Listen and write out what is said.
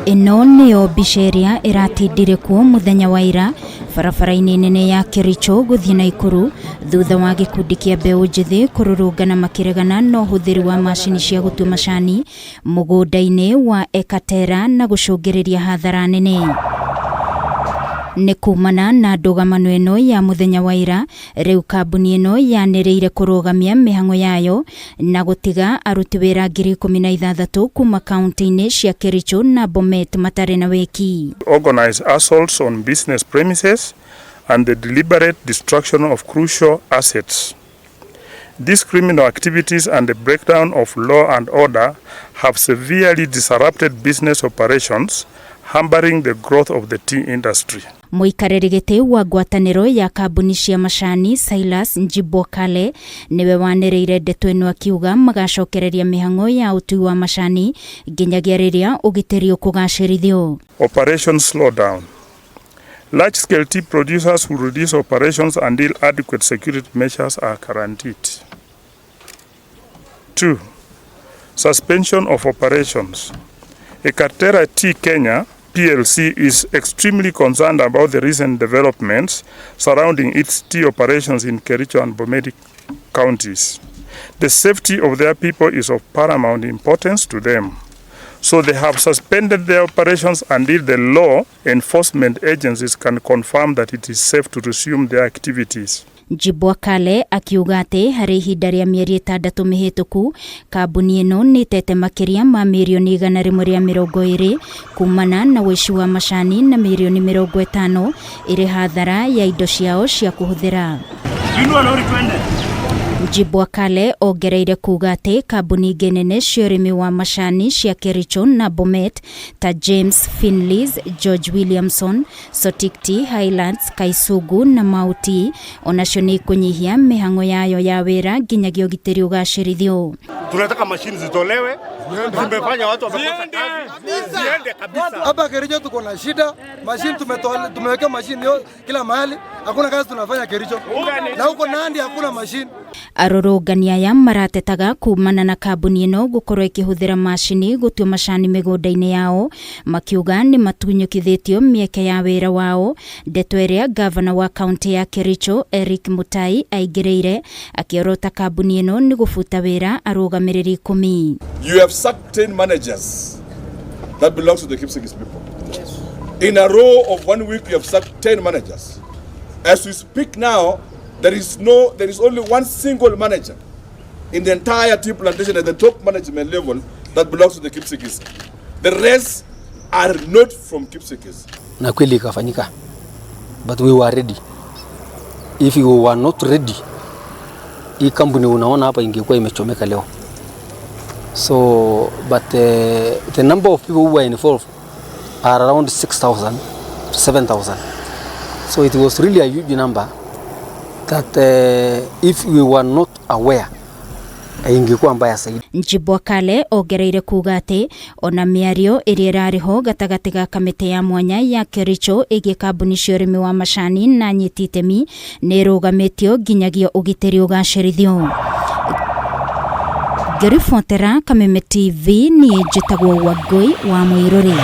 Ĩno nĩyo mbica ĩrĩa ĩratindirĩkwo mũthenya wa ira barabara-inĩ nene ya Kericho gũthiĩ Naikuru thutha wa gĩkundi kĩa mbeũ njĩthĩ kũrũrũngana makĩregana na ũhũthĩri wa macini cia gũtua macani mũgũnda-inĩ wa Ekatera na gũcũngĩrĩria hathara nene. Nĩ kumana na ndũgamano ĩno ya mũthenya wa ira, rĩu kambuni ĩno yanĩrĩire kũrũgamia mĩhang'o yayo na gũtiga aruti wĩra 16,000 kuma kaunti-inĩ cia Kericho na Bomet matarĩ na wĩki. Organized assaults on business premises and the deliberate destruction of crucial assets. These criminal activities and the breakdown of law and order have severely disrupted business operations, hampering the growth of the tea industry. Mũikarĩri gĩtĩ wa ngwatanĩro ya kambuni cia macani Silas Njibwakale nĩwe wanĩrĩire ndeto ĩno akiuga magacokereria mĩhang'o ya ũtui wa macani nginyagia rĩrĩa ũgitĩri ũkũgacĩrithio. Operation slowdown. Large-scale tea producers will reduce operations until adequate security measures are guaranteed. 2. Suspension of operations. Ekaterra Tea Kenya PLC is extremely concerned about the recent developments surrounding its tea operations in Kericho and Bomet counties. The safety of their people is of paramount importance to them. So they have suspended their operations until the law enforcement agencies can confirm that it is safe to resume their activities. Njibwakale akiuga atĩ harĩ ihinda rĩa mĩeri 6 mĩhĩtũku kambuni ĩno nĩ ĩtete makĩria ma mirioni 120 kumana na ũici wa macani na mirioni 50 ĩrĩ hathara ya indo ciao cia kũhũthĩra. Njibwakale ongereire kuga atĩ kambuni ingĩ nene cia ũrĩmi wa macani cia Kericho na Bomet ta James Finlays, George Williamson, Sotik Tea, Highlands, Kaisugu na Mau Tea onacio nĩ ikũnyihia mĩhang'o yayo ya wĩra nginyagia ũgitĩri ũgacĩrithio. Tunataka mashini zitolewe, zimefanya watu wamekosa kazi, ziende kabisa. Hapa Kericho tuko na shida, mashini tumeweka mashini kila mahali, hakuna kazi tunafanya Kericho. Na huko Nandi hakuna mashini. Arũrũngani aya maratetaga kumana na kambuni ĩno gũkorwo ĩkĩhũthĩra macini gũtua macani mĩgũnda-inĩ yao, makiuga nĩ matunyũkithĩtio mĩeke ya wĩra wao, ndeto ĩrĩa gavana wa kaunti ya Kericho Eric Mutai aingĩrĩire akĩorota kambuni ĩno nĩ gũbuta wĩra arũgamĩrĩri 10. You have sacked 10 managers that belongs to the Kipsigis people. Yes. In a row of 1 week, you have sacked 10 managers. As we speak now, there is only one single manager in the entire tea plantation at the top management level that belongs to the Kipsigis. The rest are not from Kipsigis. Na kweli ikafanyika, but we were ready. If you were not ready, hii kampuni unaona hapa ingekuwa imechomeka leo. So, but the number of people who were involved are around 6,000 to 7,000. So it was really a huge number that if we were not aware, ingekuwa mbaya zaidi. Njibwakale ongereire kuga atĩ ona mĩario ĩrĩa ĩrarĩ ho gatagatĩ ga kamĩtĩ ya mwanya ya Kericho ĩgiĩ kambuni cia ũrĩmi wa macani na nyiti itemi nĩ ĩrũgamĩtio nginyagia ũgitĩri ũgacĩrithio. Ngĩribotera Kameme TV niĩ njĩtagwo Wangũi wa Mũirũrĩ.